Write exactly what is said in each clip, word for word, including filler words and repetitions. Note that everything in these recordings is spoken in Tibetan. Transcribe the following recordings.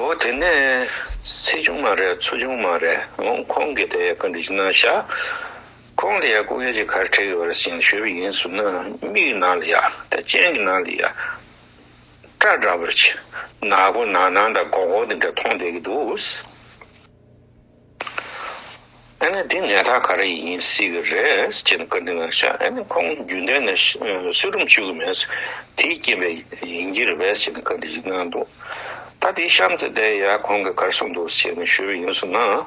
འོ་དེ་ནས་ཚེ་ཆུང་མ་རེད་ཚུ་ཆུང་མ་རེད། འོ་ཁོང་གིས་དེ་བཀའ་འདྲི་ཞིག་གནང་ཤག་ཁོང་ལ་ཡ་སྐུ་ངལ་ཅིག་ག་རེ་འཕྲད་ཡོད་རེད་ཟེར་ནས་ཞུས་པ་ཡིན་ཟེར་ན། མིག་ནང་ལ་ཡ་ད་སྤྱན་གྱི་ནང་ལ་ཡ་སྐྲ་འདྲ་པོ་ཅིག་ནག་པོ་ནག་ནག་འདྲ་སྒོར་སྒོར་དེ་འདྲ་མཐོང་བསྡད་ཀྱི་འདུག་ཨ་ནི་འདི་ནད་རྟགས་ག་རེ་ཡིན་སྲིད་ཀྱི་རེད་ཅེས་བཀའ་འདྲི་གནང་ཤག་ཨ་ནི་ཁོང་རྒྱུན་ལྡན་ནས་གསོད་རུམ་བཅུག་གི་མེད། དེའི་རྐྱེན་པས་ཡིན་གྱི་རེད་པས་ཅེས་བཀའ་འདྲི་ཞིག་གནང་འདུག་ད་དེའི་གཤམ་དུ་དེ་ཡ་ཁོང་གིས་ག་རེ་གསུངས་འདུག་ཅེས་ནས་ཞུས་པ་ཡིན་ཟེར་ན།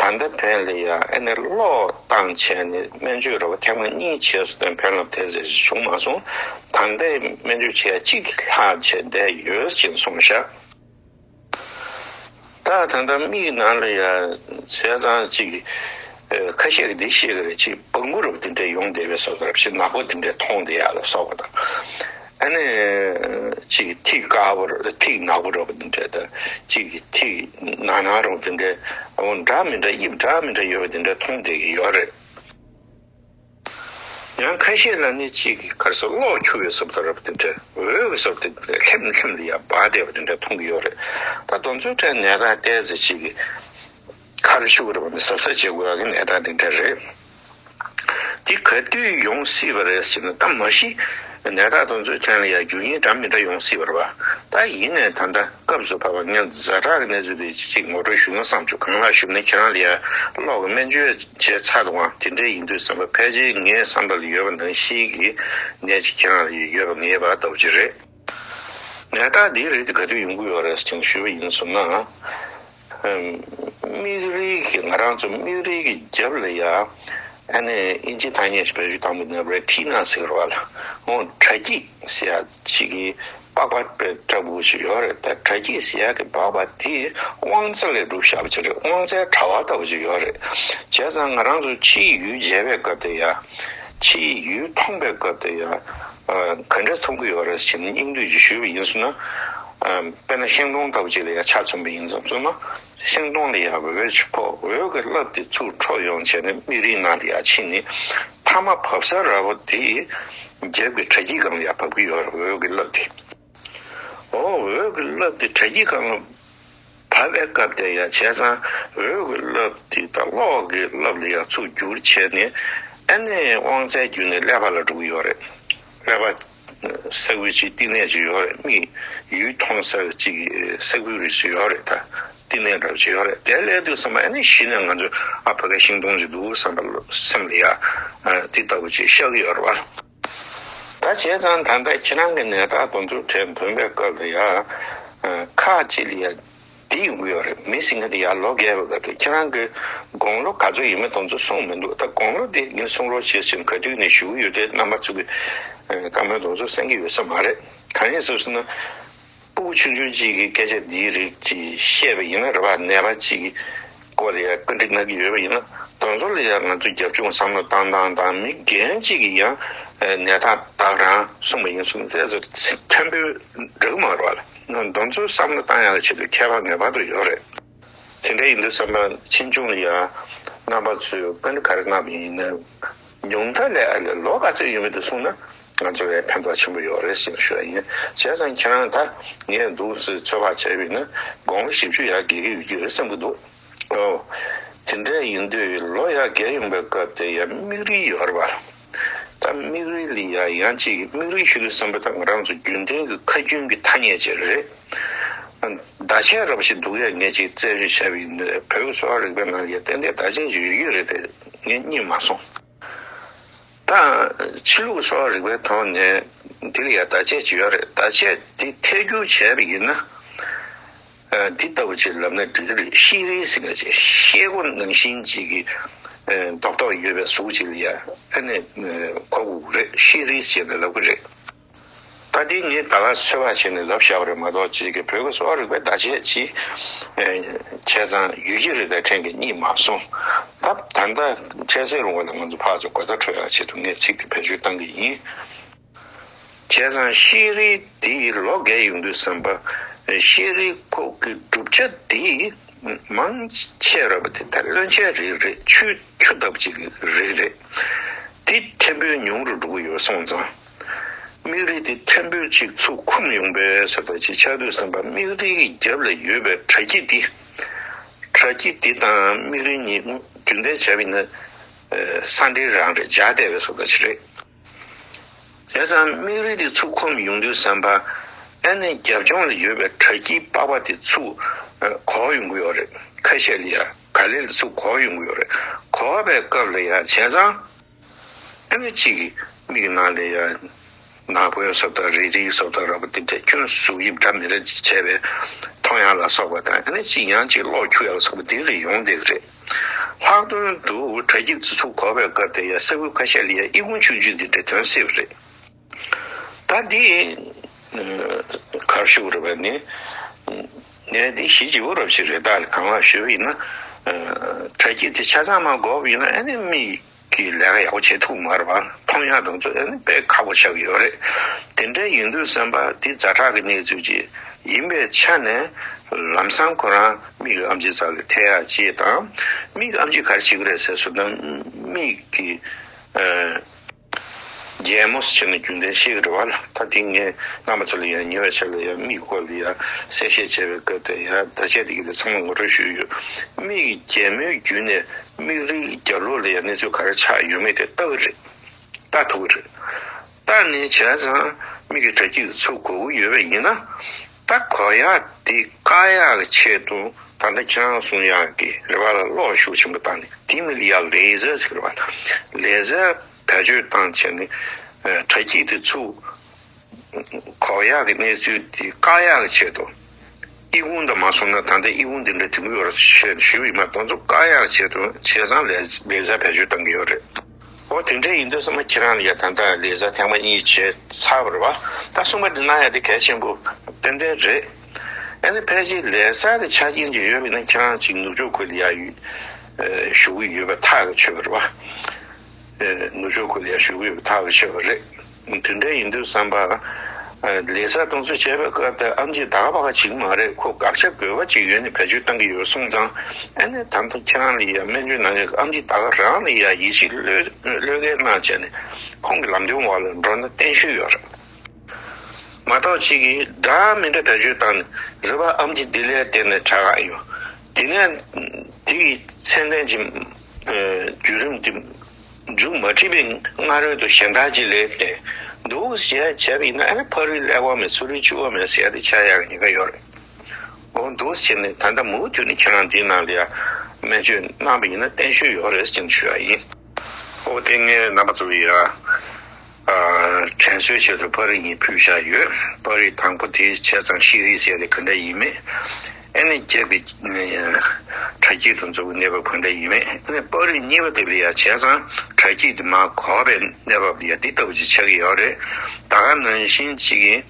ད་ལྟ་བོད་ལ་ཡ་ཨ་ནི་གློག་བཏང་བྱས་ནས་སྨན་བཅོས་ར་བ་ཐེངས་མ་གཉིས་བྱས་སོང་དེ་ཕན་རླབས་དེ་ཙམ་ཞིག་བྱུང་མ་སོང་། ད་ལྟའི་སྨན་བཅོས་བྱས་གཅིག་ལྷག་བྱས་བསྡད་ཡོད་ཅེས་གསུངས་ཤག་ད་ད་ལྟ་མིག་ནང་ལ་ཡ་བྱས་ཙང་ཅིག་ཨ་ཁ་ཤས་ཀྱིས་འདི་བཤད་ཀྱི་རེད། ཅིག་བང་བུ་ར་བ་དེ་འདྲ་ཡོང་བསྡད་པའི་བཟོ་འདྲ་ཞིག་ནག་པོ་དེ་འདྲ་མཐོང་བསྡད་ཡག་ལ་སོགས་པ་དང་། ཨ་ནི་ཅིག་ཐིག་དཀར་པོ་ར་ཐིག་ནག་པོ་ར་བ་དེ་འདྲ་དང་ཅིག་ཐིག་ནག་ནག་ར་བ་དེ་འདྲ་འོ་འདྲ་མི་འདྲ་དབྱིབས་འདྲ་མི་འདྲ་ཡོད་པ་དེ་འདྲ་མཐོང་བསྡད་ཀྱི་ཡོད་རེད། ཡང་ཁ་ཤས་ལ་ནི་གཅིག་ག་རེ་ཟེར་གློག་འཁྱུག་པའི་བཟོ་ལྟ་ར་བ་དེ་འདྲ་འོད་ཀྱི་བཟོ་ལྟ་དེ་འདྲ་ལྷེམ་ལྷེམ་ལ་ཡ་འབར་བསྡད་པ་དེ་འདྲ་མཐོང་གི་ཡོད་རེད། ད་དེ་ཚོའི་གྲས་ནད་རྟགས་ཏོག་ཙམ་གཅིག་གི་ཁ་རུ་ཤུ་གི་ར་བ་ནི་གཟབ་གཟབ་བྱེད་དགོས་ཡག་གི་ནད་རྟགས་དེ་འདྲ་རེད། དེ་ག་དུས་ཡོང་སྲིད་པ་རེད་ཟེར་ན་ད་མ་གཞི་ནད་རྟགས་དེ་ཚོའི་གྲས་ལ་ཡ་རྒྱུ་རྐྱེན་འདྲ་མི་འདྲ་ཡོང་སྲིད་པ་རེད་པ། ད་ཡིན་ནའི་ད་ལྟ་སྐབས་སུ་བབས་པ་ངས་ཛ་དྲག་གི་གནས་ཚུལ་དེ་གཅིག་ངོ་སྤྲོད་ཞུ་ན་བསམ་བྱུང་། གང་ལགས་ཞུས་ན་ཁྱེད་རང་ལ་ཡ་གློག་གི་སྨན་བཅོས་བྱས་ཚར་འདུག་ག་དེ་འདྲ་ཡིན་དུས་ཙམ་པ་ཕལ་ཆེར་ངའི་བསམ་པ་ལ་ཡོད་པ་ནང་བཞིན་གྱི་ནད་ཅིག་ཁྱེད་རང་ལ་ཡོད་པ་ངེས་པ་ལྟ་བུ་ཅིག་རེད། ནད་རྟགས་འདིའི་རིགས་དེ་ག་དུས་ཡོང་གི་ཡོད་རེད་ཅེས་ཞུས་པ་ཡིན་ཟེར་ན། ཨམ། མིག་རིལ་གྱི་ང་རང་ཚོ་མིག་རིལ་གྱི་རྒྱབ་ལ་ཡ། ཨ་ནི་ཨིན་ཇིའི་ཐ་སྙད་ཅིག་བེད་སྤྱོད་བཏང་པ་ཡིན་ན་རེ་ཊི་ན་ཟེར་བ་ལ། འོ་དྲ་སྐྱིད་ཟེར་ཡ་ཅིག་གི་པགས་པ་དཔེ་འདྲ་པོ་ཞིག་ཡོད་རེད། ད་དྲ་སྐྱིད་ཟེར་ཡ་གི་པགས་པ་དེ་དབང་རྩ་ལས་གྲུབ་བཞག་པ་ཅིག་རེད། དབང་རྩའི་དྲ་བ་ལྟ་བུ་ཅིག་ཡོད་རེད། བྱས་ཙང་ང་རང་ཚོ་ཕྱིའི་ཡུལ་མཇལ་བའི་སྐབས་དེ་ཡ། ཕྱིའི་ཡུལ་མཐོང་པའི་སྐབས་དེ་ཡ། ཨ། ག་འདྲས་མཐོང་གི་ཡོད་རེད་ཅེས་ནས་སྙིང་བསྡུས་ཅིག་ཞུས་པ་ཡིན་ཟེར་ན། ཨ། དཔེར་ན་ཤིང་སྡོང་ལྟ་བུ་ཅིག་ལ་ཡ་ཆ་མཚོན་པ་ཡིན་ཙང་ཚོད་ན། ཤིང་སྡོང་ལ་ཡ་འོད་ཅིག་ཕོག་འོད་ཀྱི་རླབས་དེ་ཚུར་འཕྲོ་ཡོང་བྱས་ནས་མིག་རིལ་ནང་ལ་ཡ་ཕྱིན་ནས་མཐའ་མ་བབས་ས་ར་བ་དེ་རྒྱབ་ཀྱི་དྲ་སྐྱིད་སྒང་ལ་ཡ་བབས་ཀྱི་ཡོད་རེད། འོད་ཀྱི་རླབས་དེ། འོ་འོད་ཀྱི་རླབས་དེ་དྲ་སྐྱིད་སྒང་ལ་བབས་པའི་སྐབས་དེ་ཡ་བྱས་ཙང་འོད་ཀྱི་རླབས་དེ་དང་གློག་གི་རླབས་ལ་ཡ་ཚུར་བསྒྱུར་བྱས་ནས་ཨ་ནི་དབང་རྩའི་བརྒྱུད་ནས་ཀླད་པ་ལ་འགྲོ་གི་ཡོད་རེད། ཀླད་པ་ས་ཁུལ་གཅིག་བསྟི་གནས་གཅིག་ཡོད་རེད། མིག་ཡུལ་མཐོང་ས་གཅིག་གི་ས་ཁུལ་རེ་ཅིག་ཡོད་རེད། ད་བསྟི་གནས་འདྲ་བོ་ཅིག་ཡོད་རེད། དེ་སླེབས་དུས་ཙམ་པ་ཨ་ནི་གཞི་ནས་ང་ཚོས་ཨ་ཕ་གའི་ཤིང་སྡོང་ཅིག་འདུག་བསམ་པ་སེམས་ལ་ཡ་དེ་ལྟ་བུ་ཅིག་ཤར་གི་ཡོད་རེད་བ། ད་བྱས་ཙང་ད་ལྟ་ཁྱེད་རང་གི་ནད་རྟགས་དེ་ཚོ་དྲན་ཐོན་པའི་སྐབས་ལ་ཡ། ཁག་ཅིག་ལ་ཡ་འདི་ཡོང་གི་ཡོད་རེད། མི་ཟེར་མཁན་དེ་ཡ་ལོ་རྒས་པའི་སྐབས་དེ་ཁྱེད་རང་གི་དགུང་ལོ་ག་ཚོད་ཡིན་མིན་དེ་ཚོ་གསུངས་མི་འདུག་ད་དགུང་ལོ་དེ་ངས་གསུང་རོགས་བྱེད་ཟེར་ག་དུས་ནས་ཞུ་གི་ཡོད་དེ་རྣམ་པ་ཚོ་གི་བཀའ་མོལ་དེ་ཚོ་གསན་གྱི་ཡོད་ས་མ་རེད། གང་ཡིན་ཟེར་ན། སྤུ་གུ་ཆུང་ཆུང་གཅིག་གིས་སྐད་ཆ་འདིའི་རིགས་ཅིག་བཤད་པ་ཡིན་ན་རེད་བ། ནད་པ་གཅིག་གི་སྐོར་ལ་ཡ་བཀའ་འདྲི་གནང་གི་ཡོད་པ་ཡིན་ན་དེ་ཚོ་ལ་ཡ་ང་ཚོ་རྒྱབ་ལྗོངས་བསམ་བློ་བཏང་སྟངས་དང་མི་རྒན་གཅིག་གིས་ཡང་ནད་རྟགས་བདག་རང་གསུངས་པ་ཡིན་ཙང་ཏོག་ཙམ་ཕྲན་བུ་འདྲ་གི་མ་རེད་བ། དེ་ཚོ་བསམ་བློ་བཏང་ཡག་ཆེད་དུ་ཁྱད་པར་ངེས་པར་དུ་ཡོད་རེད། དེ་འདྲ་ཡིན་དུས་ཙམ་པ་ཕྱིས་འབྱུང་ལ་ཡ་རྣམ་པ་ཚོས་བཀའ་འདྲི་ག་རེ་གནང་བ་ཡིན་ན། ཉུང་མཐའ་ལས་ཨ་ལས་ལོ་ག་ཚོད་ཡོད་མེད་དེ་གསུངས་ན་ང་ཚོ་ལ་ཕན་ཐོགས་ཆེན་པོ་ཡོད་རེད་ཟེར་ཞུ་ཡ་ཡིན། བྱས་ཙང་ཁྱེད་རང་ད་ངས་འདུག་སེ་ཚོད་དཔག་བྱས་པ་ཡིན་ན་དགུང་ལོ་བཞི་བཅུ་ཡར་བརྒལ་གྱི་ཡོད་ཀྱི་རེད་བསམ་གྱི་འདུག་ཨོ། དེ་འདྲ་ཡིན་དུས་ལོ་ཡར་བརྒལ་ཡོང་པའི་སྐབས་དེ་ཡ་མིག་རིལ་ཡོད་རེད་བ། ད་མིག་རིལ་ལ་ཡ་ཡང་ཅིག་མིག་རིལ་ཞུ་དུས་ཙམ་པ་ད་ང་རང་ཚོ་རྒྱུན་ལྡན་གྱི་ཁ་རྒྱུན་གྱི་ཐ་སྙད་ཅིག་རེད། ཟླ་ཕྱེད་རབ་ཞིག་འདུག་ཡ་ངས་ཅིག་རྩད་གཅོད་བྱས་པ་ཡིན་ན་བོད་ཀྱི་གསོ་བ་རིག་པའི་ནང་ལ་ཡ་ཏན་ཏན་ཟླ་ཕྱེད་ཅིག་ཡོད་ཀྱི་རེད་དེ་ངས་རྙེད་མ་སོང་། ད་ཕྱི་ལུགས་གསོ་བ་རིག་པའི་ཐོག་ནས་འདི་ལ་ཡ་ཟླ་ཕྱེད་ཅིག་ཡོད་རེད། ཟླ་ཕྱེད་འདི་ཐད་སྒྱུར་བྱས་པ་ཡིན་ན། ཨ། འདི་ལྟ་བུ་ཅིག་ལབ་ན་འགྲིག་གི་རེད། ཤེལ་རིལ་ཟེར་མཁན་ཅིག་ཤེལ་སྒོ་ནང་བཞིན་ཅིག་གི་ཨ། རྡོག་རྡོག་ཡོད་པའི་གཟུགས་ཅིག་ལ་ཡ་ཨ་ནི་གོ་དགོས་ཀྱི་རེད། ཤེལ་རིལ་ཟེར་ནས་ལབ་ཀྱི་རེད། ད་འདི་ངས་ད་ག་ཚོད་དཔག་བྱས་ནས་ལབ་བཞག་པ་རེད་མ་གཏོགས་ཅིག་གི་བོད་ཀྱི་གསོ་བ་རིག་པའི་ཟླ་ཕྱེད་ཅིག་ཨ། བྱས་ཙང་ཡོད་ཀྱི་རེད་དེ་ཕྲན་གྱིས་རྙེད་མ་སོང་། ད་ད་ལྟ་འཕྲལ་སེལ་རུང་བ་ལ་ང་ཚོ་ཕར་ཚུར་གོ་བརྡ་འཕྲོད་ཡག་ཆེད་དུ་ངས་ཚིག་དེ་བེད་སྤྱོད་བཏང་གི་ཡིན། བྱས་ཙང་ཤེལ་རིལ་འདི་ལོ་རྒས་ཡོང་དུས་ཙམ་པ་ཤེལ་རིལ་ཁོག་གི་གྲུབ་ཆ་འདི་མང་ཆེ་ར་བ་དེ་ད་རློན་ཆས་རིགས་རེད། ཆུ་ཆུ་ལྟ་བུ་ཅིག་གི་རིགས་རེད། དེ་ཐེར་འབུམ་ཉུང་རུ་འགྲོ་གི་ཡོད་སོང་ཙང་ མིག་རིལ་དེ་ཕྲན་བུ་ཅིག་ཚུར་ཁུམ་ཡོང་པའི་བཟོ་ལྟ་ཅིག་ཆགས་དུས་ཙམ་པ། མིག་རིལ་གྱི་རྒྱབ་ལ་ཡོད་པའི་དྲ་སྐྱི་དེ། དྲ་སྐྱི་དེ་དང་མིག་རིལ་གཉིས་རྒྱུན་ལྡན་བྱས་པ་ཡིན་ན། ས་འབྲེལ་རང་རེད། སྦྱར་བསྡད་པའི་བཟོ་ལྟ་ཅིག་རེད། བྱས་ཙང་མིག་རིལ་དེ་ཚུར་ཁུམ་ཡོང་དུས་ཙམ་པ། ཨ་ནི་རྒྱབ་ལྗོངས་ལ་ཡོད་པའི་དྲ་སྐྱིའི་པགས་པ་དེ་ཚུར་གོག་ཡོང་གི་ཡོད་རེད། ཁ་ཤས་ལ་ཡ་ག་ལེ་ལ་ཚུར་གོག་ཡོང་གི་ཡོད་རེད། གོག་པའི་སྐབས་ལ་ཡ་བྱས་ཙང་། ཨ་ནི་གཅིག་གིས་མིག་གི་ནང་ལ་ཡ་ནག་པོའི་བཟོ་ལྟ། རིལ་རིལ་བཟོ་ལྟ་འདྲ་པོ་དེ་འདྲ་ཁྱོན་གཟུགས་དབྱིབས་འདྲ་མི་འདྲ་ཅིག་བྱས་པའི་མཐོང་ཡག་ལ་སོགས་པ་དང་། ཨ་ནི་གཅིག་ཡང་གཅིག་གློག་འཁྱུག་ཡག་ལ་སོགས་པ་དེ་རེ་ཡོང་བསྡད་ཀྱི་རེད། ལྷག་དོན་དུ་དྲ་སྐྱི་དེ་ཚུར་གོག་པའི་སྐབས་དེ་ཡ་ས་ཁུལ་ཁ་ཤས་ལ་ཡ་ཨི་ཁུང་ཆུང་ཆུང་དེ་འདྲ་ཐོན་སྲིད་པ་རེད། ད་འདི་ག་རེ་ཞུ་དགོས་རེད་པས་ནི། ངས་འདི་ཞི་བྱེད་པོ་རབ་ཞིག་རེད། ད་གང་ལགས་ཞུས་པ་ཡིན་ན། དྲ་སྐྱི་དེ་ཆ་ཚང་མ་གོག་པ་ཡིན་ན། ཨ་ནི་མིག་གིས་ལས་ཀ་ཡག་པོ་བྱེད་ཐུབ་མ་རེད་པ། མཐོང་ཡག་དང་ཚོ་ཨ་ནི་དཔེ་ཁག་པོ་ཆགས་ཀྱི་ཡོད་རེད། དེ་འདྲ་ཡིན་དུས་ཙམ་པ་འདི་ཛ་དྲག་གི་གནས་ཚུལ་ཅིག་ཡིན་པའི་ཆ་ནས། ལམ་སང་ཁོ་རང་མིག་གི་ཨེམ་ཆི་རྩ་ལ་ཐེབས་ཡག་ཅིག་དང་། མིག་གི་ཨེམ་ཆི་ག་རེ་བྱེད་ཀྱི་རེད་ཟེར་སོང་ན། མིག་གི་རྒྱལ་མོ་ཟེར་ནས་རྒྱུན་ལྡན་བཤད་ཀྱི་རེད་པ། ད་དེ་ངས་རྣམ་པ་ཚོ་ལ་ཡང་ཉེ་བའི་ཆར་ལ་ཡང་མིག་སྐོར་ལ་ཡང་གསལ་བཤད་བྱས་པའི་སྐབས་དེ་ཡང་བརྡ་ཆད་དེ་ག་དེ་ཚང་མ་ངོ་སྤྲོད་ཞུས་ཡོད། མིག་གི་རྒྱལ་མོའི་བརྒྱུད་ནས་མིག་རིལ་རྒྱབ་ལོགས་ལ་ཡང་གནས་ཚུལ་ག་རེ་ཆགས་ཡོད་མེད་དེ་ལྟ་གི་རེད། ལྟ་ཐུབ་ཀྱི་རེད། ལྟ་ནས་བྱས་ཙང་མིག་གི་དྲ་སྐྱི་དེ་ཚུར་གོག་གི་ཡོད་པ་ཡིན་ན། ད་གོག་ཡག་དེ་བཀག་ཡག་གི་ཆེད་དུ། ད་ལྟ་ཁྱེད་རང་གསུང་ཡག་གི་རེད་པ། ལ་གློག་ཤུགས་ཆེན་པོ་བཏང་ནས། དེ་མིན་ལ་ཡ་ལེ་ཟར་ཟེར་གི་རེད་པ། ལེ་ཟར་བེད་སྤྱོད་བཏང་བྱས་ནས་དྲ་སྐྱི་དེ་ཚུར་གོག་ཡག་གི་གནས་ཚུལ་དེ་བཀག་ཡག་གི་ཆེད་དུ། ཨི་ཁུང་དང་མ་སོང་ན། ད་ལྟ་ཨི་ཁུང་དེ་འདྲ་ཐོན་གྱི་ཡོད་རེད་ཞེས་ཞུས་པ་ཡིན་པ། དེ་ཚོ་བཀག་ཡག་ཆེད་དུ་བྱས་ཙང་ལེ་ལེ་ཟར་བེད་སྤྱོད་གཏང་གི་ཡོད་རེད། འོ་དེ་འདྲ་ཡིན་དུས་ཙམ་པ་ཁྱེད་རང་ལ་ཡ་ད་ལྟ་ལེ་ཟར་ཐེངས་མ་གཉིས་བྱས་ཚར་བ་རེད་པ། ད་གསུམ་པ་འདི་གནང་ཡག་དེ་གལ་ཆེན་པོ་ཏན་ཏན་རེད། ཨ་ནི་ཕལ་ཆེར་ལེ་ཟར་གྱི་ཆ་རྐྱེན་ཅིག་ཡོད་པ་ཡིན་ན། ཁྱེད་རང་ཅིག་ནུབ་ཕྱོགས་ཁུལ་ལ་ཡ་ཡོད་བཞུགས་ཀྱི་ཡོད་པ་ཐག་གིས་ཆོད་པ་རེད་པ། ནུབ་ཕྱོགས་ཁུལ་ལ་ཡ་བཞུགས་ཀྱི་ཡོད་པ་ཐག་གིས་ཆོད་པ་རེད། དེ་འདྲ་ཡིན་དུས་ཙམ་པ། ལེ་ཟར་དེ་ཚོ་བྱས་པའི་སྐབས་དེ་ཨེམ་ཆི་ད་ག་པ་ག་བྱེད་ཀྱི་མ་རེད། ཁོ་དགག་བྱ་དགོས་པ་ཅིག་ཡོད་ནས་བེད་སྤྱོད་གཏང་གི་ཡོད་སོང་ཙང་། ཨ་ནི་ད་ལྟ་ཁྱེད་རང་ལ་ཡ་སྨན་བཅོས་གནང་མཁན་གྱི་ཨེམ་ཆི་ད་ག་རང་ལ་ཡ་ཡིད་ཆེས་བློས་བློས་འགེལ་གནང་བྱས་ནས་ཁོང་གི་ལམ་སྟོན་འོག་ལ་འགྲོ་ན་བརྟན་བཞུགས་ཡོད་རེད། མ་གཏོགས་གཅིག་གིས་འདྲ་མི་འདྲ་བེད་སྤྱོད་བཏང་ནས། རེད་པ། ཨེམ་ཆི་འདི་ལས་བརྟེན་ནས་དྲག་ག་ཡོད། དེ་ནས་དེ་གི་ཚད་ལྡན་གྱི་བརྒྱུད་རིམ་དེ་མཇུག་མ་ཁྲིད་པའི་སྔ་རོལ་དུ་གཞན་དག་ཅིག་ལས་ཏེ་འདུག་ཟེར་བྱས་པ་ཡིན་ན། ཨ་ནི་ཕ་རོལ་ཀླད་ཀོར་མེད་ཚུར་རོལ་ཕྱུ་པ་མེད་ཟེར་ཡ་དེ་ཆགས་ཡག་གི་ཉེན་ཁ་ཡོད་རེད། འོ་འདུག་ཟེར་ནས་ད་ལྟ་མུ་མཐུད་ནས་ཁྱེད་རང་འདིའི་ནང་ལ་ཡ་སྨན་བཅོས་གནང་པ་ཡིན་ན་བརྟན་བཞུགས་ཡོད་རེད་ཟེར་ནས་ཞུ་ཡ་ཡིན། འོ་དེ་ངས་རྣམ་པ་ཚོ་ལ་ཡ། ཨ། དྲན་གསོའི་ཆེད་དུ་པར་རིས་གཉིས་ཕུལ་བཞག་ཡོད། པར་རིས་དང་པོ་དེ་བྱས་ཙང་ཤེས་རིག་ཟེར་ཡ་དེ་ག་འདྲ་ཡིན་མིན། ཨ་ནི་རྒྱབ་ཀྱི་དྲ་སྐྱི་དེ་ཚོ་གི་གནས་བབ་ག་འདྲ་ཡིན་མིན། ཨ་ནི་པར་རིས་གཉིས་པ་དེ་ལ་ཡ་བྱས་ཙང་དྲ་སྐྱི་དེ་མར་གོག་པའི་གནས་བབ་ལ་ཡ་འདི་ལྟ་བུ་ཅིག་ཆགས་ཀྱི་ཡོད་རེད། ད་ག་ནང་བཞིན་གཅིག་གིས།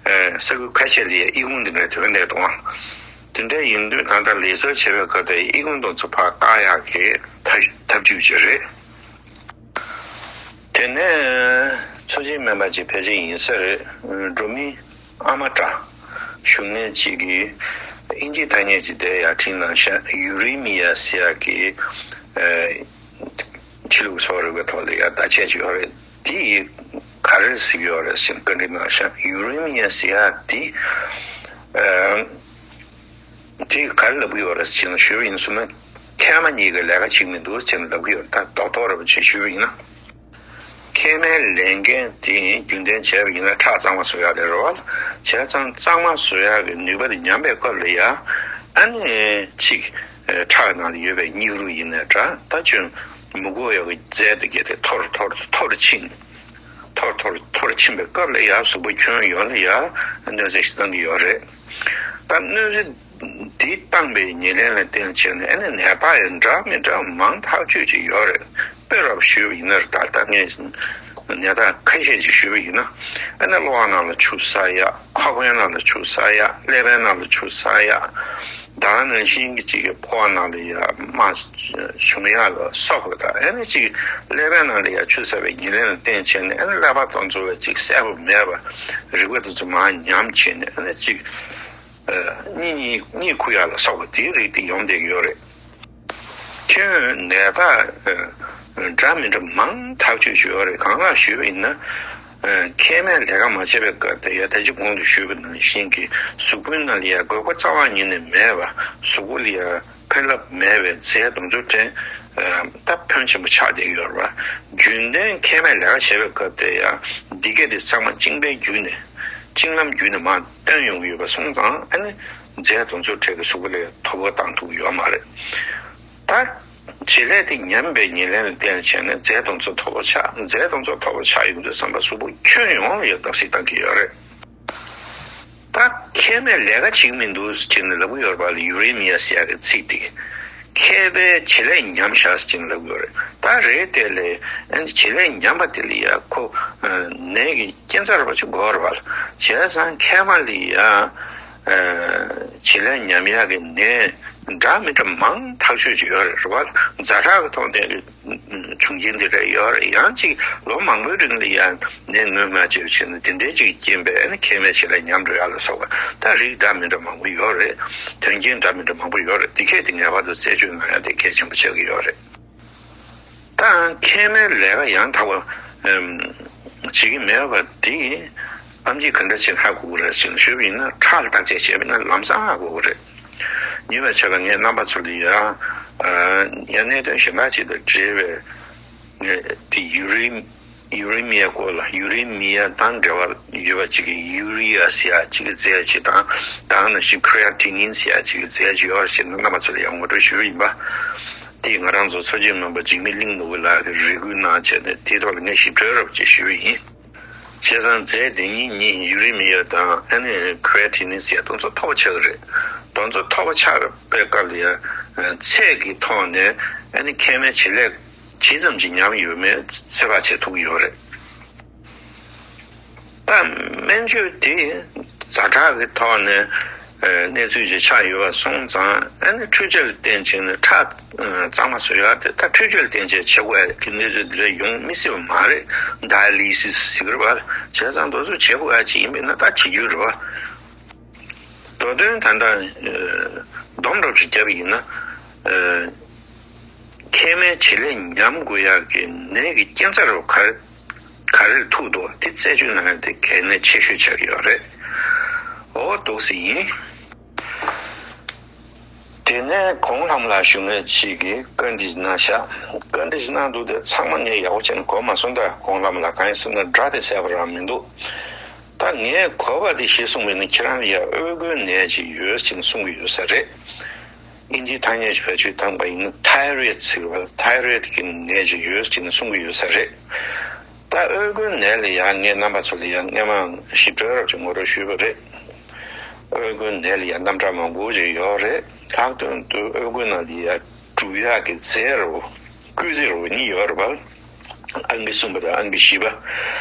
ཨ། ས་ཁུལ་ཁ་ཤས་ལ་ཡ་ཨི་ཁུང་འདི་འདྲ་ཐོན་བསྡད་འདུག། དེ་འདྲ་ཡིན་དུས་ད་ལྟ་ལེ་སར་བྱེད་པའི་སྐབས་དེ་ཨི་ཁུང་དེ་ཚོ་ཕར་བཀག་ཡག་གི་ཐབས་ཐབས་ཇུས་ཅིག་རེད། དེ་ནས་ཚོད་འཛིན་སྨན་པ་ཅིག་ཕལ་ཆེར་ཡིན་ས་རེད། འབྲུག་མི་ཨ་མ་འདྲ་ཞུ་མཁན་ཅིག་གིས་ཨིན་ཇིའི་ཐ་སྙད་ཅིག་དེ་ཡར་བྲིས་གནང་ཤག། ཡུ་རི་མི་ཡ་ཟེར་ཡག་གི། ཨ། ཕྱི་ལུགས་གསོ་བ་རིག་པའི་ཐོག་ལ་ཡ་བརྡ་ཆད་ཅིག་ཡོད་རེད། དེ་ཡིས་ག་རེ་ཟེར་གྱི་ཡོད་རེད་ཟེར་ནས་བཀའ་འདྲི་གནང་ཤག། ཡུ་རི་མི་ཡ་ཟེར་ཡག་དེ། ཨ། དེ་ག་རེ་ལབ་ཀྱི་ཡོད་རེད་ཟེར་ན། ཞུས་པ་ཡིན་ཟེར་ན། མཁལ་མ་གཉིས་ཀྱི་ལས་ཀ་བྱེད་ཀྱི་མི་འདུག་ཟེར་ནས་ལབ་ཀྱི་ཡོད་རེད། ད་རྡོག་རྡོག་རེད་པ་ཅིག་ཞུས་པ་ཡིན་ན། མཁལ་མའི་ལས་འགན་དེ་རྒྱུན་ལྡན་བྱས་པ་ཡིན་ན་ཁྲག་གཙང་མ་བཟོ་ཡག་དེ་རེད་པ། བྱས་ཙང་གཙང་མ་བཟོ་ཡག་གི་ནུས་པ་དེ་ཉམས་པའི་སྐབས་ལ་ཡ། ཨ་ནི་གཅིག། ཁྲག་ནང་ལ་ཡོད་པའི་སྙིགས་རོ་ཡིན་ནའི་འདྲ། ད་ཅུང་མི་དགོས་ཡག་གི་རྫས་དེ་གས་དེ་འཐོར་འཐོར་འཐོར་ཕྱིན། འཐོར་འཐོར་འཐོར་ཕྱིན་པའི་སྐབས་ལ་ཡ་གཟུགས་པོ་ཁྱོན་ཡོངས་ལ་ཡ་གནོད་འཚེ་ཞིག་བཏང་གི་ཡོད་རེད། ད་གནོད་འཚེ་འདི་བཏང་པའི་ཉེར་ལེན་ལ་བརྟེན་བྱས་ནས། ཨ་ནི་ནད་རྟགས་ཡང་འདྲ་མི་འདྲ་མང་ཐག་ཆོད་ཅིག་ཡོད་རེད། དཔེ་རུ་ཞུས་པ་ཡིན་ན། ད་ལྟ་ངས་ནད་རྟགས་ཁ་ཤས་ཅིག་ཞུས་པ་ཡིན་ན། ཨ་ནི་གློ་བ་ནང་ལ་ཆུ་བསགས་ཡག། ཁོག་པའི་ནང་ལ་ཆུ་བསགས་ཡག། ཀླད་པའི་ནང་ལ་ཆུ་བསགས་ཡག། ད་ག་ནང་བཞིན་གྱི་ཅིག་གི་ཕོ་བ་ནང་ལ་ཡ་རྨ་བྱུང་ཡག་ལ་སོགས་པ་དང་། ཨ་ནི་ཅིག་ཀླད་པའི་ནང་ལ་ཡ་ཆུ་བསགས་པའི་ཉེར་ལེན་ལ་བརྟེན་བྱས་ནས། ཨ་ནི་ཀླད་པ་དང་འཚོ་བའི་ཅིག་གསལ་པོ་མེད་པ། རིག་པ་དེ་ཚོ་མར་ཉམས་བྱས་ནས། ཨ་ནི་ཅིག་ཨ། གཉིད་གཉིད་གཉིད་ཁུག་ཡག་ལ་སོགས་པ་དེའི་རིགས་དེ་ཡོང་བསྡད་ཀྱི་ཡོད་རེད། ཁྱོན་ནད་རྟགས་འདྲ་མི་འདྲ་མང་ཐག་ཆོད་ཅིག་ཡོད་རེད། གང་ལགས་ཞུས་པ་ཡིན་ན། མཁལ་མས་ལས་ཀ་མ་བྱས་པའི་སྐབས་དེ་ཡང་ད་ཅི་གོང་དུ་ཞུས་པ་ནང་བཞིན་གྱི་གཟུགས་པོའི་ནང་ལ་ཡང་དགོས་མཁོ་རྩ་བ་ཉིད་ནས་མེད་པ། གཟུགས་པོ་ལ་ཡང་ཕན་རླབས་མེད་པའི་རྫས་དེ་ཚོ་དྲན་ད་ཕོན་ཆེན་པོ་ཆགས་བསྡད་ཡོད་རེད་པ། རྒྱུན་ལྡན་མཁལ་མས་ལས་ཀ་བྱས་པའི་སྐབས་དེ་ཡང་འདི་སྐད་དེ་ཚང་མ་གཅིན་པའི་བརྒྱུད་ནས་གཅིན་ལམ་བརྒྱུད་ནས་མར་བཏོན་ཡོང་གི་ཡོད་པ་སོང་ཙང་ཨ་ནི་རྫས་དེ་ཚོ་དྲན་གྱི་གཟུགས་པོ་ལ་ཡང་དོ་ཕོག་བཏང་ཐུབ་ཀྱི་ཡོད་མ་རེད། ད། བྱེད་ལས་དེ་ཉམས་པའི་ཉེར་ལེན་ལ་བརྟེན་བྱས་ནས་རྫས་དེ་ཚོ་དོ་ཕོག་ཆགས། རྫས་དེ་ཚོ་དོ་ཕོག་ཆགས་ཡོང་དུས་བསམ་པ་གཟུགས་པོ་ཁྱོན་ཡོངས་ལ་ཡང་བརྡབ་གསིག་བཏང་གི་ཡོད་རེད། ད་མཁལ་མས་ལས་ཀ་བྱེད་ཀྱི་མི་འདུག་ཅེས་ནས་ལབ་ཀྱི་ཡོད་རེད་པ་ལ། ཡུ་རེ་མི་ཡ་ཟེར་ཡག་གི་ཚིག་དེ། མཁལ་པས་བྱེད་ལས་ཉམས་བཞག་ཅེས་ནས་ལབ་ཀྱི་ཡོད་རེད། ད་རེད་དེ་ལས་ཨ་ནི་བྱེད་ལས་ཉམས་པ་དེ་ལ་ཡ་ཁོ་ནད་ཀྱི་རྐྱེན་རྩ་ར་བ་ཅིག་དགོས་རེད་པ་ལ། བྱས་ཙང་མཁལ་མ་ལ་ཡ། བྱེད་ལས་ཉམས་ཡག་གི་ནད་འདྲ་མི་འདྲ་མང་ཐག་ཆོད་ཅིག་ཡོད་རེད་བ། ཛ་དྲག་གི་ཐོག་ནས་བྱུང་རྐྱེན་འདི་འདྲ་ཡོད་རེད། ཡང་ཅིག་ལོ་མང་པོའི་རིང་ལ་ཡང་ནད་སྔོན་མ་བཅོས་བྱས་ནས་དེ་འདྲའི་ཅིག་རྐྱེན་པས་ནི་མཁལ་མའི་བྱེད་ལས་ཉམས་འགྲོ་ཡག་ལ་སོགས་པ་ད་རིགས་འདྲ་མི་འདྲ་མང་པོ་ཡོད་རེད། དོན་རྐྱེན་འདྲ་མི་འདྲ་མང་པོ་ཡོད་རེད། འདི་གས་དེ་ངེས་པར་དུ་རྩད་གཅོད་གནང་ཡག་དེ་གལ་ཆེན་པོ་ཆགས་ཀྱི་ཡོད་རེད། ད་མཁལ་མའི་ལས་ཀ་ཡང་དག་པ་བྱེད་ཀྱི་མེད་པ་དེ་ཨེམ་ཆི་ག་འདྲ་བྱས་ཧ་གོ་གི་རེད་ཟེར་ནས་ཞུས་པ་ཡིན་ན། ཁྲག་ལ་བརྟག་དཔྱད་བྱས་པ་ཡིན་ན་ལམ་སང་ཧ་གོ་གི་རེད། ཉེ་བའི་ཆར་ལ་ངས་རྣམ་པ་ཚོ་ལ་ཡང་ཡང་གནད་དོན་གཞན་པ་ཅིག་དང་འབྲེལ་བའི་དེ་ཡུ་རེ་ཡུ་རེ་མི་ཡའི་སྐོར་ལ། ཡུ་རེ་མི་ཡ་དང་འབྲེལ་བ་ཡོད་པ་ཅིག་གི་ཡུ་རི་ཡ་ཟེར་ཡག་ཅིག་གི་རྫས་ཅིག་དང་། ད་ག་ནང་བཞིན་ཁི་རི་ཡ་ཊི་ནིན་ཟེར་ཡག་ཅིག་གི་རྫས་ཅིག་ཡོད་རེད་ཟེར་ནས་རྣམ་པ་ཚོ་ལ་ཡང་ངོ་སྤྲོད་ཞུས་པ་ཡིན་པ། དེས་ང་རང་ཚོ་འཚོ་བྱེད་སྨན་པ་འཇིགས་མེད་གླིང་ནོར་བུ་ལགས་ཀྱིས་རེ་སྐུལ་གནང་བྱས་ནས་དེའི་ཐོག་ལ་ངས་ཞིབ་ཕྲ་རོབ་ཅིག་ཞུས་པ་ཡིན། བྱས་ཙང་རྫས་འདི་གཉིས་གཉིས་ཡུ་རེ་མི་ཡ་དང་ཨ་ནི་ཁི་རི་ཡ་ཊི་ནིན་ཟེར་ཡག་དེ་ཚོ་མཐོ་པོ་ཆགས་ཀྱི་རེད། དེ་ཚོ་མཐོ་པོ་ཆགས་པའི་སྐབས་ལ་ཡང་ཚད་ཀྱི་ཐོག་ནས་ཨ་ནི་མཁལ་མའི་བྱེད་ལས་ཇི་ཙམ་ཅིག་ཉམས་ཡོད་མེད་ཚོད་དཔག་བྱེད་ཐུབ་ཀྱི་ཡོད་རེད། ད་སྨན་བཅོས་དེ་ཛ་དྲག་གི་ཐོག་ནས་ཨ་གནས་ཚུལ་ཅིག་ཆགས་ཡོད་པ་སོང་ཙང་ཨ་ནི་འཕྲུལ་ཆས་ལ་བརྟེན་བྱས་ནས་ཁྲག་གཙང་མ་བཟོ་ཡག་དེ་ད་འཕྲུལ་ཆས་ལ་བརྟེན་བྱས་བྱེད་དགོས་ཡག་གི་གནས་ཚུལ་འདི་འདྲ་ཡོང་མི་སྲིད་པ་མ་རེད། ཌ་ཡ་ལི་སིས་ཟེར་གྱི་རེད་པ། བྱས་ཙང་དེ་ཚོ་བྱེད་དགོས་ཡག་ཅིག་ཡིན་པས་ན་ད་བྱེད་རྒྱུ་རེད་པ། མདོ་དོན་ད་ལྟ་ཨ་སྡོམ་སྒྲུབ་ཅིག་བརྒྱབ་པ་ཡིན་ན། ཨ་མཁལ་མའི་བྱེད་ལས་ཉམས་དགོས་ཡག་གི་ནད་ཀྱི་རྐྱེན་རྩ་རུ་ག་རེ་ག་རེར་ཐུག་འདུག་དེ་རྩད་གཅོད་གནང་ཡག་དེ་གལ་གནད་ཆེ་ཤོས་ཆགས་ཀྱི་ཡོད་རེད། འོ་འདུག་སེ་ཡིན། དེ་ནས་གོང་ལྷམ་ལགས་ཞུ་མཁན་ཅིག་གིས་བཀའ་འདྲི་གནང་བཞག་བཀའ་འདྲི་གནང་འདུག་དེ་ཚང་མ་ངས་ཡག་པོ་བྱས་ནས་གོ་མ་སོང་། ད་གོང་ལྷམ་ལགས་གང་ཡིན་ཟེར་ན་སྒྲ་དེ་གསལ་པོ་རང་མི་འདུག་ད་ངས་གོ་བ་དེ་གཞིར་བཟུང་བས་ན་ཁྱེད་རང་ལ་ཡང་ཨོལ་ཀོའི་ནད་ཅིག་ཡོད་ཅེས་གསུང་གི་ཡོད་ས་རེད། ཨིན་ཇིའི་ཐ་སྙད་ཅིག་བེད་སྤྱོད་བཏང་པ་ཡིན་ན་ཐའི་རོད་ཟེར་བ་ལ་ཐའི་རོད་ཀྱི་ནད་ཅིག་ཡོད་ཅེས་གསུང་གི་ཡོད་ས་རེད། ད་ཨོལ་ཀོའི་ནད་ལ་ཡང་ངས་རྣམ་པ་ཚོ་ལ་ཡང་སྔོན་མ་ཞིབ་ཕྲ་རོབ་ཅིག་ངོ་སྤྲོད་ཞུས་པ་རེད། ཨོལ་ཀོའི་ནད་ལ་ཡང་རྣམ་གྲངས་མང་པོ་ཅིག་ཡོད་རེད། ལྷག་དོན་དུ་ཨོལ་ཀོའི་ནང་ལ་ཡང་འབྲུ་གཡག་གི་རྫས་རུ་བསྐོལ་རྫས་རུ་གཉིས་ཡོད་རེད་པ། ཨང་ཀི་གསུམ་པ་དང་ཨང་ཀི་བཞི་པ།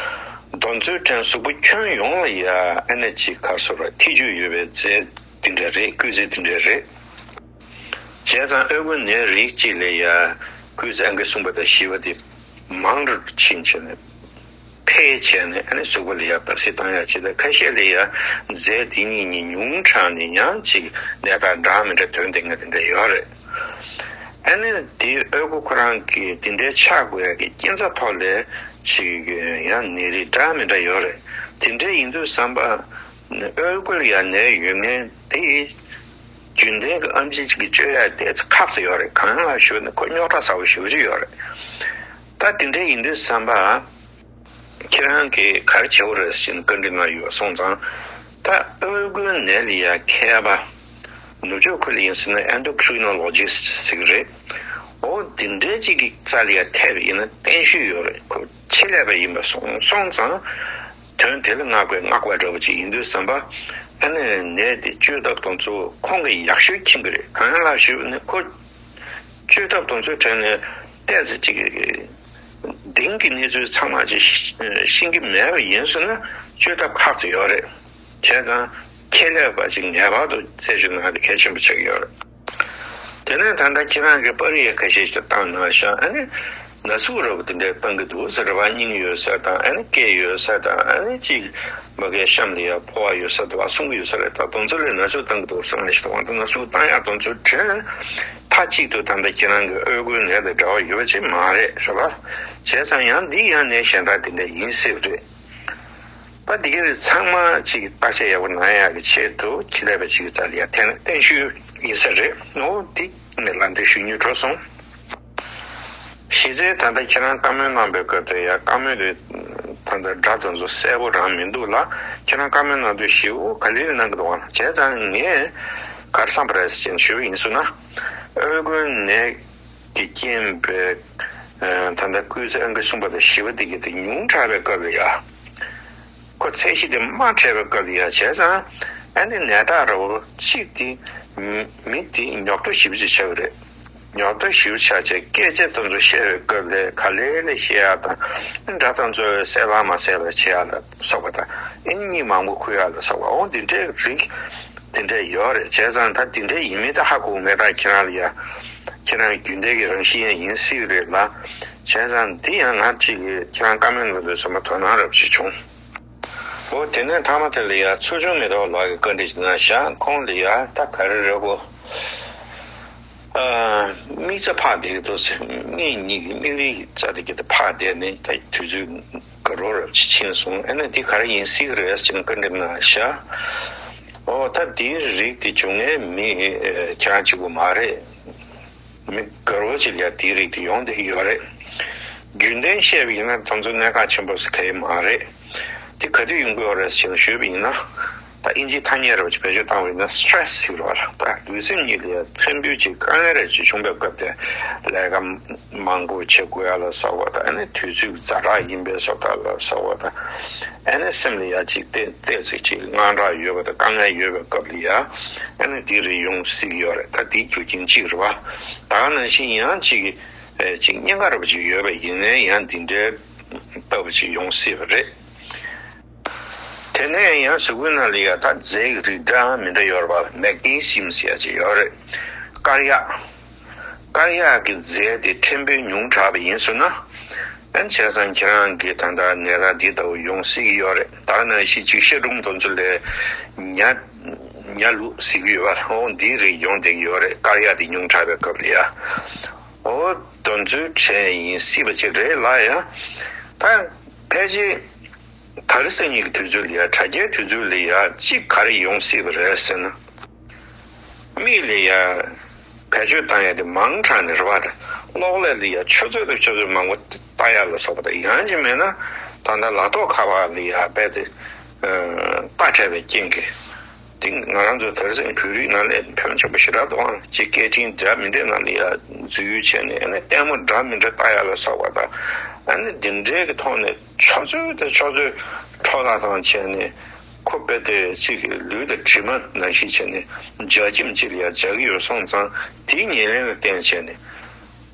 དེ་ཚོའི་གྲས་གཟུགས་པོ་ཁྱོན་ཡོངས་ལ་ཡ་ཨ་ནེ་ཅིག་ག་རེ་ཟེར་བ་ཐེ་ཇུས་ཡོད་པའི་རྫས་དེ་འདྲ་རེད། བསྐོལ་རྫས་དེ་འདྲ་རེད། བྱས་ཙང་ཨོལ་ཀོའི་ནད་རིགས་གཅིག་ལ་ཡ་བསྐོལ་རྫས་ཨང་ཀི་གསུམ་པ་དང་བཞི་པ་དེ་མང་རུ་ཕྱིན་བྱས་ནས། འཕེལ་བྱས་ནས་ཨ་ནི་གཟུགས་པོ་ལ་ཡང་བརྡབ་གསིག་བཏང་ཡག་ཅིག་དང་། ཁ་ཤས་ལ་ཡང་རྫས་དེ་གཉིས་གཉིས་ཉུང་དྲགས་ནས་ཡང་ཅིག་ནད་རྟགས་འདྲ་མི་འདྲ་ཐོན་བསྡད་མཁན་དེ་འདྲ་ཡོད་རེད། ཨ་ནི་དེ་ཨོལ་ཀོ་ཁོ་རང་གི་དེ་འདྲའི་ཆགས་དགོས་ཡག་གི་རྐྱེན་རྩ་ཐོག་ལ་ཅིག་ཡང་ནད་རིགས་འདྲ་མི་འདྲ་ཡོད་རེད། དེ་འདྲ་ཡིན་དུས་ཙམ་པ་ཨོལ་ཀོ་ལ་ཡང་ནད་ཡོད་མཁན་དེ་རྒྱུན་ལྡན་གྱི་ཨེམ་ཆི་ཅིག་གིས་བཅོས་ཡག་དེ་ཁག་ཙམ་ཡོད་རེད། གང་ལ་ཞུ་ན་ཁོ་རྙོག་དྲ་ཚ་པོ་ཞེ་པོ་ཅིག་ཡོད་རེད། ད་དེ་འདྲ་ཡིན་དུས་ཙམ་པ། ཁྱེད་རང་གིས་ག་རེ་བྱེད་དགོས་རེད་ཟེར་ནས་བཀའ་འདྲི་གནང་ཡོད་པ་སོང་ཙང་། ད་ཨོལ་ཀོའི་ནད་ལ་ཡ་མཁས་པ། ནུབ་ཕྱོགས་ཁུལ་ལ་ཡིན་ཟེར་ན་ཨེན་ཌོ་ཀྲི་ནོ་ལོ་ཇི་སི་ཊི་ཟེར་གྱི་རེད། འོ་འདི་འདྲའི་གཅིག་གི་རྩ་ལ་ཡ་ཐེབས་པ་ཡིན་ན་བརྟན་ཤོས་ཡོད་རེད། ཁོ་ཆེད་ལས་པ་ཡིན་པ་སོང་སོང་ཙང་། དོན་དེ་ལ་བསྔགས་པའི་བསྔགས་པ་འདྲ་བོ་ཅིག་ཡིན་དུས་ཙམ་པ། ཨ་ནི་ནད་དེ་བཅོས་ཐབས་དེ་ཚོ་ཁོང་གིས་ཡག་ཤོས་མཁྱེན་གྱི་རེད། གང་ཡིན་ལབ་ཞུས་ན་ཁོ། བཅོས་ཐབས་དེ་ཚོའི་གྲས་ནས་ཏོག་ཙམ་ཅིག་གདེང་གི་གནས་ཚུལ་ཚང་མ་ཅིག་ཤེས་ཀྱི་མེད་པ་ཡིན་ཟེར་ན་བཅོས་ཐབས་ཁག་ཅིག་ཡོད་རེད། བྱས་ཙང་ཆེད་ལས་པ་ཅིག་ངེས་པར་དུ་རྩད་གཅོད་གནང་ཡ་དེ་གལ་ཆེན་པོ་ཆགས་ཀྱི་ཡོད་རེད། དེ་ནས་ད་ལྟ་ཁྱེད་རང་གིས་པར་རིས་ཁ་ཤས་ཤིག་བཏང་གནང་ཤག་ཨ་ནི་ན་ཟུག་འདྲ་བོ་དེ་འདྲ་བཏང་གི་འདུག་ཟེར་བ། སྙིང་ཡོད་ས་དང་ཨ་ནི་སྐེ་ཡོད་ས་དང་ཨ་ནི་ཅིག་མ་གའི་གཤམ་ལ་ཡ་ཕོ་བ་ཡོད་ས་འདྲ་བ་གསུང་གི་ཡོད་ས་རེད། ད་དེ་ཚོ་ལ་ན་ཟུག་བཏང་གི་འདུག་གསུང་ལ་ཞིག་དང་། དེ་ན་ཟུག་བཏང་ཡག་དེ་ཚོའི་གྲས་མཐའ་གཅིག་ཏུ་ད་ལྟ་ཁྱེད་རང་གི་ཨོལ་ཀོའི་ནད་དང་འབྲེལ་བ་ཡོད་པ་ཅིག་མ་རེད་ཟེར་བ། བྱས་ཙང་ཡང་འདི་ཡང་ནད་གཞན་དག་དེ་འདྲ་ཡིན་སྲིད་པ་རེད། ད་འདི་ག་རེ་ཚང་མ་ཅིག་བརྟག་དཔྱད་ཡག་པོ་གནང་ཡག་གི་ཆེད་དུ་ཁྱེད་ལས་པ་ཅིག་རྩ་ལ་ཡ་ཐེངས་བརྟན་ཞུ་ཡིན་ས་རེད། ཨོ་འདི་ངས་ལམ་སྟོན་ཞུ་སྙིང་བྲོ་སོང་། གཞི་རྩའི་ད་ལྟ་ཁྱེད་རང་བཀའ་མོལ་གནང་པའི་སྐབས་དུ་ཡ་བཀའ་མོལ་དུ་ད་ལྟ་སྒྲ་དེ་ཚོ་གསལ་པོ་རང་མི་འདུག་ལ། ཁྱེད་རང་བཀའ་མོལ་གནང་དུས་ཞེ་པོ་ག་ལེར་གནང་གི་འདུག་བ། བྱས་ཙང་ངས་ག་རེ་བསམ་པ་རེད་ཟེར་ནས་ཞུ་བ་ཡིན་ཟེར་ན། ཨོལ་ཀོའི་ནད་ཀྱི་རྐྱེན་པས་ད་ལྟ་སྐུལ་ཚེ་ཨང་ཀི་གསུམ་པ་དང་བཞི་པ་དེ་གི་དེ་ཉུང་དྲགས་པའི་སྐབས་ལ་ཡ། ཁོ་ཚད་གཞི་དེ་མར་བྲལ་བའི་སྐབས་ལ་ཡ། བྱས་ཙང་ཨ་ནི་ནད་རྟགས་ར་བོ་གཅིག་དེ་མི་དེ་ཉོབ་ཏོ་ཞེ་པོ་ཅིག་ཆགས་ཀྱི་རེད། ཉོབ་ཏོ་ཞེ་པོ་ཆགས་བྱས་སྐད་ཆ་དེ་ཚོ་བཤད་པའི་སྐབས་ལ་ག་ལེ་ལེ་བཤད་ཡག་དང་། སྒྲ་དེ་ཚོ་གསལ་ལ་མ་གསལ་ལ་བྱེད་ཡག་ལ་སོགས་པ་དང་། ཨ་ནི་གཉིད་མང་པོ་ཁུག་ཡག་ལ་སོགས་པ། འོ་འདི་འདྲའི་རིགས་དེ་འདྲ་ཡོད་རེད། བྱས་ཙང་ད་འདི་འདྲ་ཡིན་མིན་ད་ཧ་གོ་མེད། ད་ཁྱེད་རང་ལ་ཡ་ཁྱེད་རང་རྒྱུན་ལྡན་གྱི་རང་བཞིན་ཡང་ཡིན་སྲིད་རེད་ལ། བྱས་ཙང་འདི་ཡང་ང་གཅིག་གིས་ཁྱེད་རང་བཀའ་མོལ་གནང་དུས་ཙམ་པ་དོ་སྣང་རབ་ཅིག་བྱུང་། འོ་དེ་ནས་མཐའ་མ་དེ་ལ་ཡ་ཚོགས་ཆུང་མེ་ཏོག་ལགས་ཀྱིས་བཀའ་འདྲི་ཞིག་གནང་ཤག་ཁོང་ལ་ཡ་ད་ག་རེ་རེད་གོ། ཨ། མིག་རྩ་ཕག་བསྡད་ཀྱི་འདུག་ཟེར། མིག་གཉིས་ཀྱི་མིག་རིལ་གྱི་རྩ་དེ་གི་དེ་ཕག་བསྡད་ནས་ད་དུས་ཚོད་དགའ་རབ་རབ་ཅིག་ཕྱིན་སོང་། ཨ་ནི་འདི་ག་རེ་ཡིན་སྲིད་ཀྱི་རེད་ཟེར་ནས་བཀའ་འདྲི་གནང་ཤག་འོ་ད་འདིའི་རིགས་དེ་བྱུང་མཁན་མི་ཨ་ཁྱེད་རང་གཅིག་པུ་མ་རེད། མི་དགའ་རབ་ཅིག་ལ་ཡ་དེའི་རིགས་དེ་ཡོང་བསྡད་ཀྱི་ཡོད་རེད། རྒྱུན་ལྡན་བཤད་པ་ཡིན་ན་དེ་ཚོ་གནད་འགག་ཆེན་པོ་ཟེར་ག་ཡེ་མ་རེད། དེ་ག་དུས་ཡོང་གི་ཡོད་རེད་ཟེར་ནས་ཞུས་པ་ཡིན་ན། ད་ཨིན་ཇིའི་ཐ་སྙད་རེ་བ་ཅིག་བེད་སྤྱོད་བཏང་བ་ཡིན་ན་སི་ཊེ་རེ་སི་ཟེར་གྱི་རེད་བ། ད་ལུས་སེམས་གཉིས་ལ་ཡ་ཕན་ཕུན་གྱི་དཀའ་ངལ་རེ་ཅིག་བྱུང་པའི་སྐབས་དེ། ལས་ཀ་མང་པོ་བྱེད་དགོས་ཡ་ལ་སོགས་པ་དང་། ཨ་ནི་དུས་ཚོད་ཛ་དྲག་ཡིན་པའི་བཟོ་ལྟ་ལ་སོགས་པ་དང་། ཨ་ནི་སེམས་ལ་ཡ་ཅིག་ཏོག་ཙམ་ཅིག་དངངས་སྐྲག་ཡོད་པ་དང་དཀའ་ངལ་ཡོད་པའི་སྐབས་ལ་ཡ། ཨ་ནི་འདི་རེ་ཡོང་སྲིད་ཀྱི་ཡོད་རེད། ད་འདི་རྒྱུ་རྐྱེན་གཅིག་རེད་བ། ད་ག་ནང་བཞིན་ཡང་ཅིག་ཅིག་གཉན་ཁ་རེ་བ་ཅིག་ཡོད་པ་ཡིན་ནའི་ཡང་འདི་འདྲའི་ལྟ་བུ་ཅིག་ཡོང་སྲིད་པ་རེད། དེ་ནས་ཡང་གཟུགས་པོའི་ནང་ལ་ཡ་ད་རྫས་ཀྱི་རིགས་འདྲ་མི་འདྲ་ཡོད་རེད་བ། མེག་ནེ་སི་ཡམ་ཟེར་ཡ་ཅིག་ཡོད་རེད། དཀར་ཡག་དཀར་ཡག་གི་རྫས་དེ་ཕྲན་བུ་ཉུང་དྲགས་པ་ཡིན་ཟེར་ན། ཨ་ནི་བྱས་ཙང་ཁྱེད་རང་གི་ད་ལྟ་ནད་རྟགས་འདི་ལྟ་བུ་ཡོང་སྲིད་ཀྱི་ཡོད་རེད། ད་ག་ནང་བཞིན་ཅིག་ཤ་གྲུམ་དེ་ཚོ་ལ་ཉ་ཉ་ལུག་ཟེར་གྱི་ཡོད་པ། འོ་འདིའི་རིགས་ཡོང་བསྡད་ཀྱི་ཡོད་རེད། དཀར་ཡག་དེ་ཉུང་དྲགས་པའི་སྐབས་ལ་ཡ། འོ་དེ་ཚོའི་གྲས་ཡིན་སྲིད་པ་ཅིག་རེད་ལ་ཡ། ད་ཕལ་ཆེར་ད་རེས་སང་ཉིན་གྱི་དུས་ཚོད་ལ་ཡ། དྲ་རྒྱའི་དུས་ཚོད་ལ་ཡ་གཅིག་ག་རེ་ཡོང་སྲིད་པ་རེད་ཟེར་ན། མིག་ལ་ཡ་བེད་སྤྱོད་བཏང་ཡ་དེ་མང་དྲགས་ནས་རེད་བ། གློག་ཀླད་ལ་ཡ་ཆུ་ཚོད་དང་ཆུ་ཚོད་མང་པོ་ལྟ་ཡ་ལ་སོགས་པ་དང་། ཡང་ཅིག་མེད་ན་ད་ལྟ་ལག་ཐོགས་ཁ་པར་ལ་ཡ་རྦད་དེ་ལྟ་བྲལ་བའི་རྐྱེན་གྱིས། དེ་ང་རང་ཚོ་དེང་སང་བོད་རིགས་ནང་ལ་ཕོན་ཆེན་པོ་ཞེ་དྲག་འདུག་ཨང་། ཅིག་སྐད་འཕྲིན་འདྲ་མི་འདྲའི་ནང་ལ་ཡ་འཛུལ་ཡུལ་བྱས་ནས། ཨ་ནི་ལྟད་མོ་འདྲ་མི་འདྲ་ལྟ་ཡ་ལ་སོགས་པ་དང་། ཨ་ནི་འདི་འདྲའི་གི་ཐོག་ནས་ཆུ་ཚོད་དང་ཆུ་ཚོད་འཕྲོ་བརླག་བཏང་བྱས་ནས། ཁོ་རྦད་དེ་ཅིག་གི་ལུས་དང་གྲིབ་མ་ནང་བཞིན་བྱས་ནས་འཇའ་ཆིམ་ཅིག་ལ་ཡ་འཇགས་ཀྱི་ཡོད་སོང་ཙང་། དེའི་ཉེར་ལེན་ལ་བརྟེན་བྱས་ནས།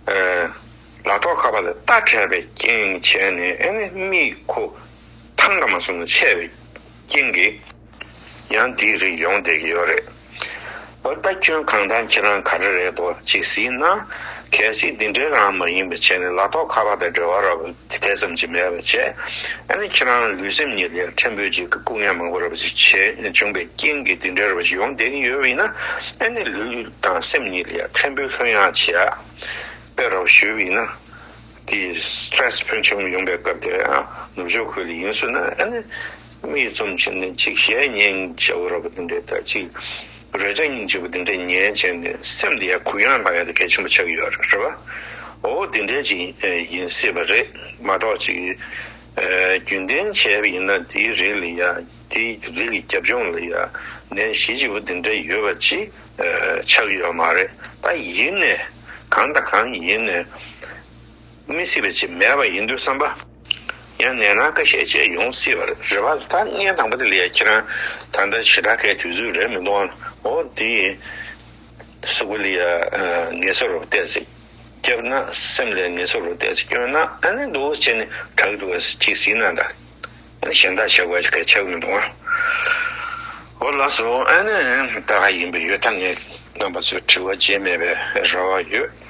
ཨ། ལག་ཐོགས་ཁ་པར་ལ་ལྟ་བྲལ་བའི་རྐྱེན་བྱས་ནས། ཨ་ནི་མིག་ཁོ་ཐང་ག་མ་སོང་ན་ཆད་པའི་རྐྱེན་གྱིས་ཡང་འདིའི་རིགས་ཡོང་བསྡད་ཀྱི་ཡོད་རེད། འོ་ད་སྐྱོན་གང་དང་ཁྱེད་རང་ག་རེ་རེད་འདུག་ཅིག་གཟིགས་ན། གལ་སྲིད་འདི་འདྲའི་རང་མ་ཡིན་པ་བྱས་ནས་ལག་ཐོགས་ཁ་པར་དང་འབྲེལ་བ་ར་བ་དེ་ཙམ་ཅིག་མེད་པ་བྱས། ཨ་ནི་ཁྱེད་རང་ལུས་སེམས་གཉིས་ལ་ཕྲན་བུ་ཅིག་སྐུ་ངལ་མང་པོ་ར་བ་ཅིག་བྱས་བྱུང་བའི་རྐྱེན་གྱིས་འདི་འདྲའི་ར་བ་ཅིག་ཡོང་བསྡད་ཀྱི་ཡོད་པ་ཡིན་ན། ཨ་ནི་ལུས་དང་སེམས་གཉིས་ལ་ཕྲན་བུ་ལྷོད་ཡངས་བྱེད་ཡ། དཔེ་ར་བ་ཞུས་པ་ཡིན་ན། དེ་སི་ཊེ་རེ་སི་ཕོན་ཆེན་པོ་ཡོང་པའི་སྐབས་དེ། ཨ། ནུབ་ཕྱོགས་ཁུལ་ལ་ཡིན་ཟེར་ན། ཨ་ནི་མིག་བཙུམ་བྱས་ནས་ཅིག་གཞས་ཉན་བྱ་བ་ར་བ་དེ་འདྲ་དང་། ཅིག་རོལ་ཆ་སྙིང་རྗེ་པོ་དེ་འདྲ་ཉན་བྱས་ནས་སེམས་དེ་ཡ་གུ་ཡངས་བཏང་ཡ་དེ་གལ་ཆེན་པོ་ཆགས་ཀྱི་ཡོད་རེད། རེད་བ། འོ་དེ་འདྲ་ཅིག་ཡིན་སྲིད་པ་རེད་མ་གཏོགས། ཅིག་རྒྱུན་ལྡན་བྱས་པ་ཡིན་ན་དེའི་རིགས་ལ་ཡ། དེའི་རིགས་ཀྱི་རྒྱབ་ལྗོངས་ལ་ཡ་ནད་གཞི་ལྗིད་པོ་དེ་འདྲ་ཡོད་པ་ཅིག་ཆགས་ཀྱི་ཡོད་མ་རེད། ད་ཡིན་ནའི་གང་དང་གང་ཡིན་ནའི། མི་སྲིད་པ་ཅིག་མེད་པ་ཡིན་དུས་ཙམ་པ། ཡང་ནད་ན་ཁ་ཤས་བཅས་ཡོང་སྲིད་པ་རེད་བ། ད་བརྙན་དང་པོ་དེ་ལ་ཡ་ཁྱེད་རང་ད་ལྟ་ཞེ་དྲག་གི་དུས་ཚོད་རེད་མི་འདུག་ཨང་། འོ་དེ་གཟུགས་པོ་ལ་ཡ་ངལ་གསོ་རོགས་བལྟས་ཚེ་བརྒྱབ་ན། སེམས་ལ་ངལ་གསོ་རོགས་བལྟས་ཚེ་སྐྱོན་ན། ཨ་ནི་འདུག་བྱས་ནས་དྲག་འདུག་ཅིག་གཟིགས་ན་ད། ཨ་ནི་གཞན་དག་བྱེད་དགོས་ཀྱི་གལ་ཆེ་མི་འདུག་ཨང་། འོ་ལགས་སོ། ཨ་ནི་ད་ག་ཡིན་པ་ཡོད། ད་ངས་རྣམ་པ་ཚོའི་དྲི་བ་བརྗེད་མེད་པའི་རེ་བ་ཡོད།